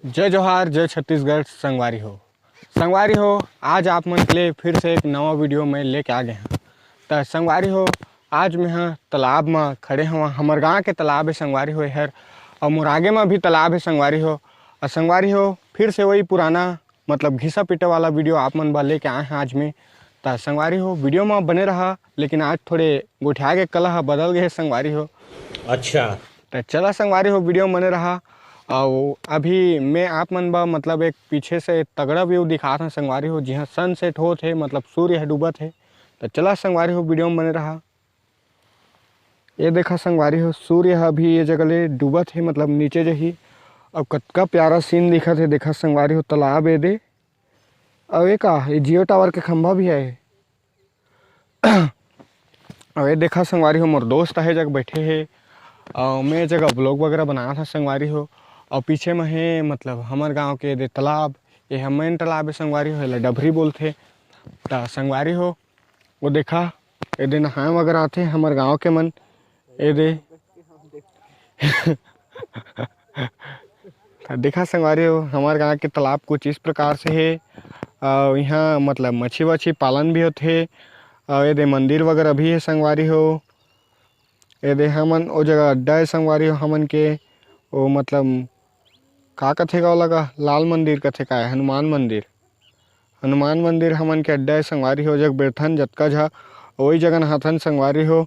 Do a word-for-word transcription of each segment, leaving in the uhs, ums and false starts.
जय जोहार, जय छत्तीसगढ़ संगवारी हो। संगवारी हो, आज आप मन के लिए फिर से एक नवा वीडियो में लेके आ गए हैं। त संगवारी हो, आज मैं ह तालाब में खड़े हवा। हमर गांव के तालाब है संगवारी हो एहर, और मोर आगे में भी तालाब है संगवारी हो। और संगवारी हो, फिर से वही पुराना मतलब घिसा पीटे वाला वीडियो आप मन बर लेके आए हैं आज मैं। त संगवारी हो, वीडियो में बने रहा, लेकिन आज थोड़े गोठिया के कला ह बदल गए संगवारी हो। अच्छा। त चला संगवारी हो, वीडियो में बने रहा। और अभी मैं आप मन बर मतलब एक पीछे से तगड़ा व्यू दिखात हूँ संगवारी हो, जिहाँ सनसेट होत हे, मतलब सूर्य ह डूबत हे। त चला संगवारी हो, वीडियो में बने रहा। ये देखा संगवारी हो, सूर्य ह अभी ये जगह ले डूबत हे, मतलब नीचे जही। अब कतका प्यारा सीन दिखत हे, देखा संगवारी हो, तालाब ए दे। अब ये का, ये जियो टावर के खंभा भी है। अब ये देखा संगवारी हो, मोर दोस्त हे जग बैठे हे, और मैं जगह ब्लॉग वगैरह बनात हूँ संगवारी हो। और पीछे में हे मतलब हमर गांव के दे तालाब, ये ह मेन तालाब है संगवारी हो, एला डभरी बोलथे। त संगवारी हो, वो देखा, ए दे नहाए वगैरह आथे हमर गांव के मन। ए दे। त देखा संगवारी हो, हमर गांव के तालाब कुछ इस प्रकार से हे। अउ इहाँ मतलब मच्छी वच्छी पालन भी होथे। अउ ए दे मंदिर वगैरह भी हे संगवारी हो। ए दे हमन ओ जगह अड्डा हे संगवारी हो, हमन के ओ मतलब का कथे का ओला, का लाल मंदिर कथे का, हनुमान मंदिर। हनुमान मंदिर हमन के अड्डा हे संगवारी हो, जग बैठन जतका झा ओही जगह नहाथन संगवारी हो।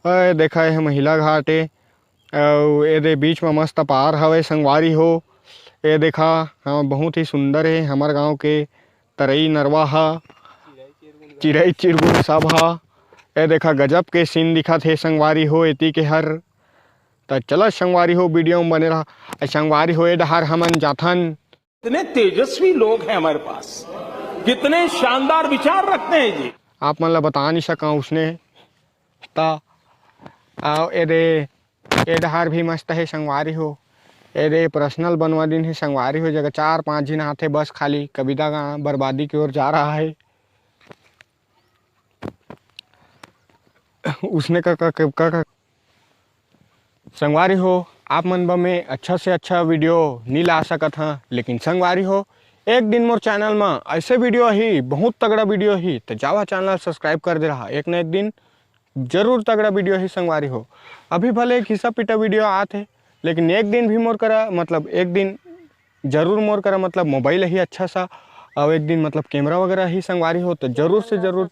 ए देखा, ए महिला घाट ए, अउ ए दे बीच में मस्त पार हवे संगवारी हो। ए देखा, हाँ, बहुत ही सुंदर हे हमर गांव के तरई नरवा हा, चिरई चिरगुन सब हा। ए देखा, गजब के सीन दिखत हे संगवारी हो एती के हर। त चला संगवारी हो, वीडियो में बने रहा। ए संगवारी हो, ए डहार हमन जाथन। इतने तेजस्वी लोग हैं हमारे पास, कितने शानदार विचार रखते हैं जी। आप मन ला बता नहीं सका उसने। त आओ, ए दे, ए डहार भी मस्त हे संगवारी हो। ए दे पर्सनल बनवा दिन हे संगवारी हो, जगह चार पांच झिन आथे बस, खाली कविता गांव बर्बादी की ओर जा रहा है। उसने का, का, का, का, का संगवारी हो, आप मन बर मैं अच्छा से अच्छा वीडियो नी ला सकत हां, लेकिन संगवारी हो, एक दिन मोर चैनल म ऐसे वीडियो ही, बहुत तगड़ा वीडियो ही, तो जावा चैनल सब्सक्राइब कर दे रहा। एक न एक दिन जरूर तगड़ा वीडियो ही संगवारी हो। अभी भले एक घिसा पीटा वीडियो आत हे, लेकिन एक दिन भी मोर करा, मतलब एक दिन जरूर मोर करा, मतलब मोबाइल ही अच्छा सा, और एक दिन मतलब कैमरा वगैरह ही संगवारी हो, तो जरूर से जरूर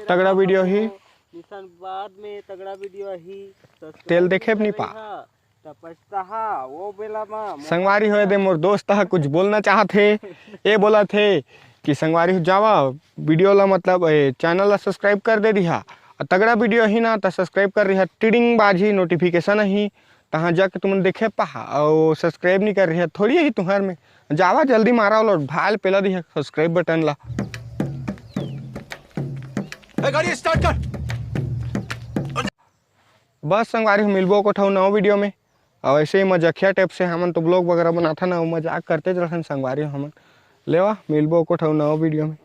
तगड़ा वीडियो ही। निशान बाद में तगड़ा वीडियो ही। तेल देखे भी नहीं पा। त पछताहा, वो बेला मा मोबाइल संगवारी हो, ए दे मोर दोस्त ह कुछ बोलना चाहत हे। ए बोलत हे कि संगवारी हो, जावा वीडियो ला, मतलब, ए, चैनल ला सब्सक्राइब कर दे दिहा। आ तगड़ा वीडियो ही ना, त सब्सक्राइब कर दिहा, टिडिंग बाजी नोटिफिकेशन ही, तहां जाके तुमन देखे पाहा। अउ सब्सक्राइब नहीं कर रही है, थोड़ी ही तुहर में। जावा जल्दी मारा, ओला भाल पेला दिहा सब्सक्राइब बटन ला। ए, गाड़ी स्टार्ट कर। बस संगवारी हो, मिलबो को ठऊ नवा वीडियो में। और ऐसे ही मजाकिया टाइप से हमन तो ब्लॉग वगैरह बनाथन, मजाक करते रहन संगवारी हो हमन। लेवा, मिलबो को ठऊ नवा वीडियो में।